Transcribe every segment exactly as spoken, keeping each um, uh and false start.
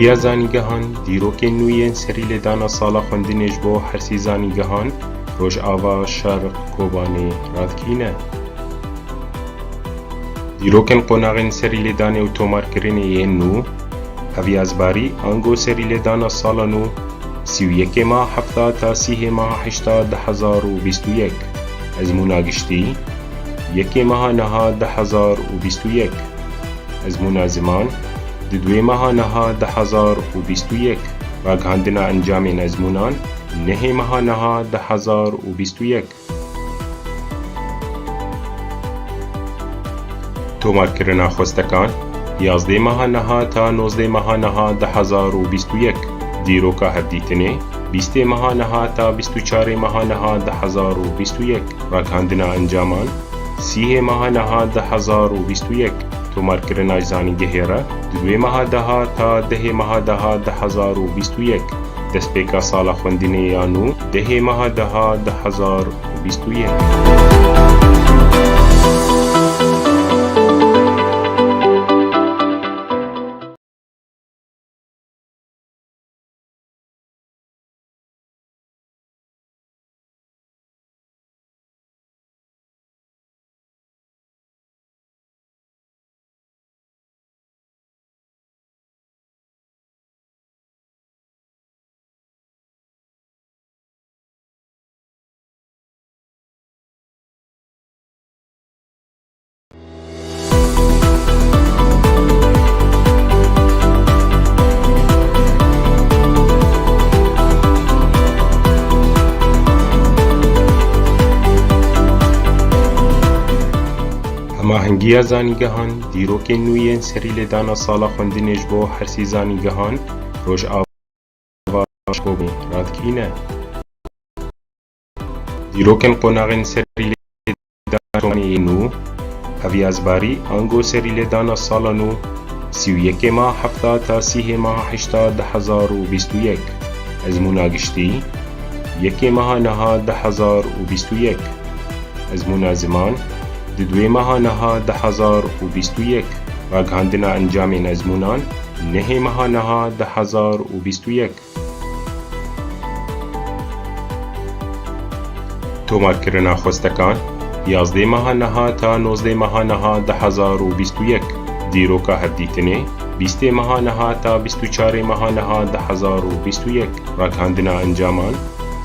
Hemahîngiya zanîngehan, dîrokên nû yên serîlêdana sala xwendinê ji bo her sê zanîngehan Rojava, Şerq, Kobanê radikîne. Dîrokên qonaxên serîlêdanê û tomarkirinê yên nû: Hevyazbarî ango serîlêdana sala nû, sî û yekê meha hefta ta sîhê meha heşta du hezar û bîst û yek. Ezmûna giştî: yekê meha niha du hezar û bîst û yek. Ezmûna ziman: di duê meha niha du hezar û bîst û yek. Ragihandina encamên ezmûnan: nehê meha niha du hezar û bîst û yek. Tomarkirina xwestekan: yazdê meha niha ta nozdê meha niha du hezar û bîst û yek. Dîroka hevdîtinê: bîstê meha niha ta bîst û çarê meha niha du hezar û bîst û yek. Ragihandina encaman: sîhê meha niha du hezar û bîst û yek. Tomarkirina ji zanîngehê re: di duê meha daha ta dehê meha daha du hezar û bîst û yek. Destpêka sala xwendinê ya nû: dehê meha daha du hezar û bîst û yek. Hemahengiya zanîngehan, dîrokên nû yên serî lêdana sala xwendinê ji bo her sê zanîngehan Rojava Şikobê radikîne. Dîrokên qonaxên serî lêdana Kobanê yên nû: Hevyazbarî ango serî lêdana sala nû, sî û yekê meha hefta ta sîhê meha heşta du hezar û bîst û yek. Ezmûna giştî: yekê meha niha du hezar û bîst û yek. Ezmûna ziman: di duê meha niha du hezar û bîst û yek. Ragihandina encamên ezmûnan: nehê meha niha du hezar û bîst û yek. Tomarkirina xwestekan: yazdê meha niha ta nozdê meha niha du hezar û bîst û yek. Dîroka hevdîtinê: bîstê meha niha ta bîst û çarê meha niha du hezar û bîst û yek. Ragihandina encaman: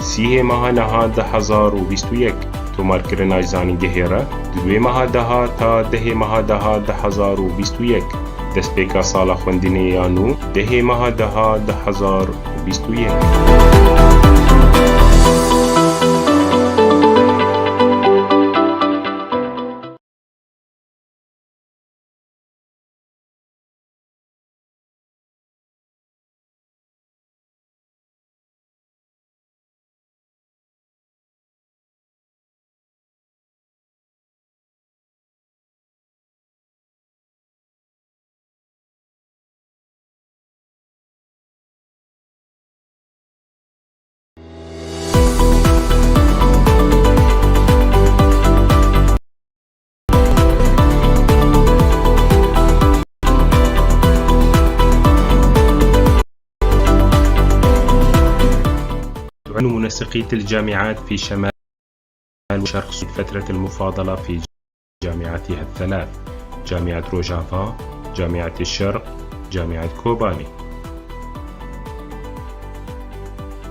sîhê meha niha du hezar û bîst û yek. Tomarkirina ji zanîngehê re: di duê meha daha ta dehê meha daha du hezar û bîst û yek. Destpêka sala xwendinê ya nû: dehê meha daha du hezar û bîst û yek. منسقية الجامعات في شمال وشرق سود فترة المفاضلة في جامعاتها الثلاث، جامعة روجافا، جامعة الشرق، جامعة كوباني.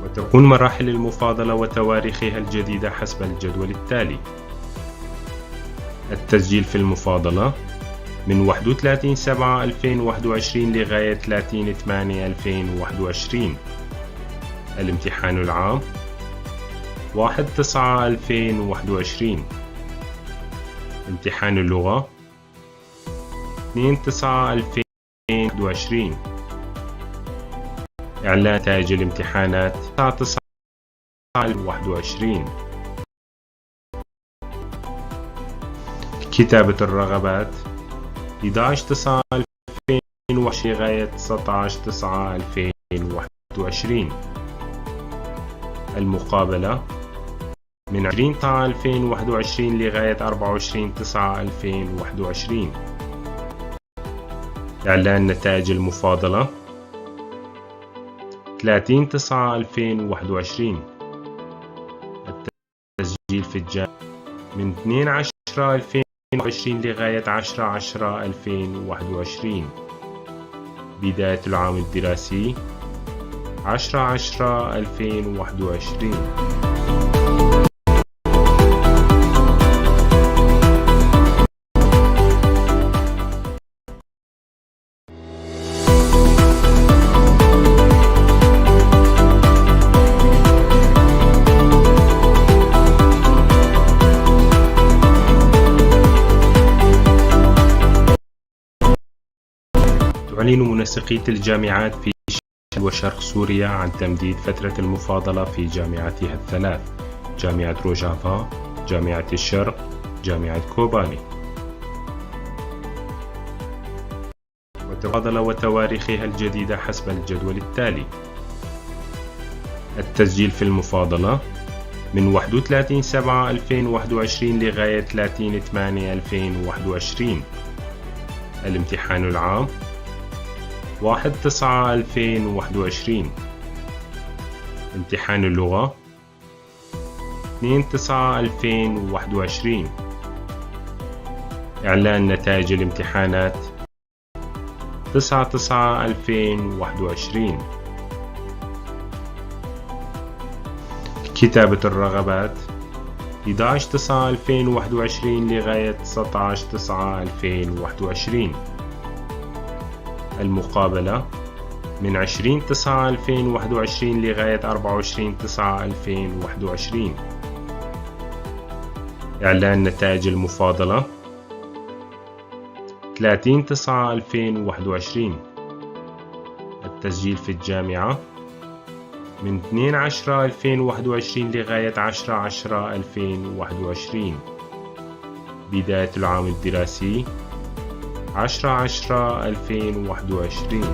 وتكون مراحل المفاضلة وتواريخها الجديدة حسب الجدول التالي: التسجيل في المفاضلة من واحد وثلاثين سبعة ألفين وواحد وعشرين لغاية ثلاثين ثمانية ألفين وواحد وعشرين. الامتحان العام واحد تسعة ألفين وواحد وعشرين. امتحان اللغة اثنين تسعة ألفين وواحد وعشرين. إعلان نتائج الامتحانات تسعة تسعة ألفين وواحد وعشرين. كتابة الرغبات احدعش تسعة ألفين وعشرين لغاية تسعتعش تسعة ألفين وواحد وعشرين. المقابلة من عشرين تسعة ألفين وواحد وعشرين لغاية أربعة وعشرين تسعة ألفين وواحد وعشرين. إعلان نتائج المفاضلة ثلاثين تسعة ألفين وواحد وعشرين. التسجيل في الجامعة من اثنين عشرة ألفين وعشرين لغاية عشرة عشرة ألفين وواحد وعشرين. بداية العام الدراسي عشرة عشرة ألفين وواحد وعشرين. تعلن منسقية الجامعات في شمال وشرق سوريا عن تمديد فترة المفاضلة في جامعاتها الثلاث، جامعة روجافا، جامعة الشرق، جامعة كوباني. وتفاضل وتواريخها الجديدة حسب الجدول التالي. التسجيل في المفاضلة من واحد وثلاثين سبعة ألفين وواحد وعشرين لغاية ثلاثين ثمانية ألفين وواحد وعشرين. الامتحان العام واحد تسعة ألفين وواحد وعشرين. امتحان اللغة اثنين تسعة ألفين وواحد وعشرين. إعلان نتائج الامتحانات تسعة تسعة ألفين وواحد وعشرين. كتابة الرغبات احدعش تسعة ألفين وواحد وعشرين لغاية تسعتعش تسعة ألفين وواحد وعشرين. المقابلة من عشرين تسعة ألفين وواحد وعشرين لغاية أربعة وعشرين تسعة ألفين وواحد وعشرين. إعلان نتائج المفاضلة ثلاثين تسعة ألفين وواحد وعشرين. التسجيل في الجامعة من اثنين عشرة ألفين وواحد وعشرين لغاية عشرة عشرة ألفين وواحد وعشرين. بداية العام الدراسي عشرة عشرة ألفين وواحد وعشرين.